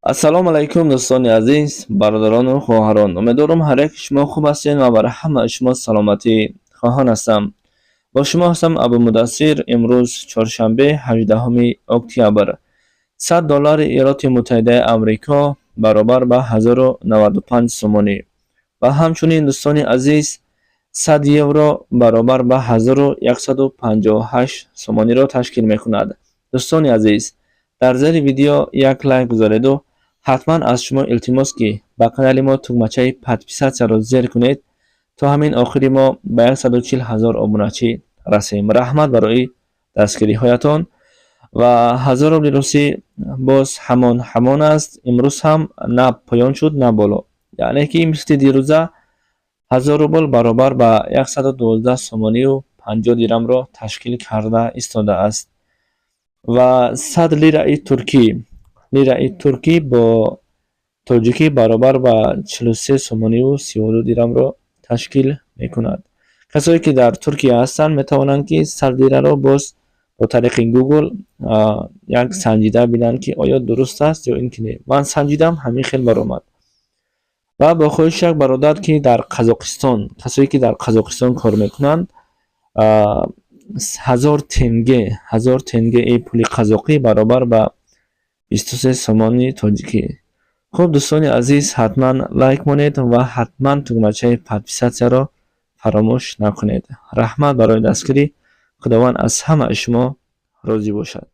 Ассалому алайкум, дӯстони азиз, бародарону хоҳарон. Умедворам, ҳар яки шумо хуб ҳастед ва барои ҳамаи шумо саломатӣ хоҳон ҳастам. Бо шумо ҳастам Абу Мудассир. Имрӯз чоршанбе, 18 октябр. 100 доллари Иёлоти Муттаҳидаи Амрико баробар ба 1095 сомонӣ ва ҳамчунин, дӯстони азиз, 100 евро баробар ба 1158 сомониро ташкил мекунад. Дӯстони азиз, дар зери видео як лайк гузореду ҳатман аз шумо илтимос, ки ба канали мо тугмачаи подписаться-ро зер кунед, то ҳамин охири мо ба 140 ҳазор обуначӣ расем. Раҳмат барои дастгириҳоятон. Ва 1000 рубли русӣ боз ҳамон аст. Имрӯз ҳам на поён шуд, на боло, яъне ки мисли дирӯза 1000 рубл баробар ба 112 сомонию 50 дирамро ташкил карда истодааст. Ва 100 лираи туркӣ, лираи туркӣ бо тоҷикӣ баробар ба 43 сомонию 32 дирамро ташкил мекунад. Касое ки дар Туркия ҳастанд, метавонанд, ки 100 лираро боз бо тариқи Гугл як санҷида бинанд, ки оё дуруст аст ё ин ки не. Ман санҷидам, ҳамин хел баромад. Ва бо хоҳиши як бародар, ки дар Қазоқистон, касое ки дар Қазоқистон кор мекунанд, 1000 тенге, 1000 тенгеи пули қазоқӣ баробар ба 23 сомони тоҷикӣ. Хуб, дӯстони азиз, ҳатман лайк монед ва ҳатман тугмачаи подписаться-ро фаромӯш накунед. Раҳмат барои дастгирӣ. Худованд аз ҳамаи шумо розӣ бошад.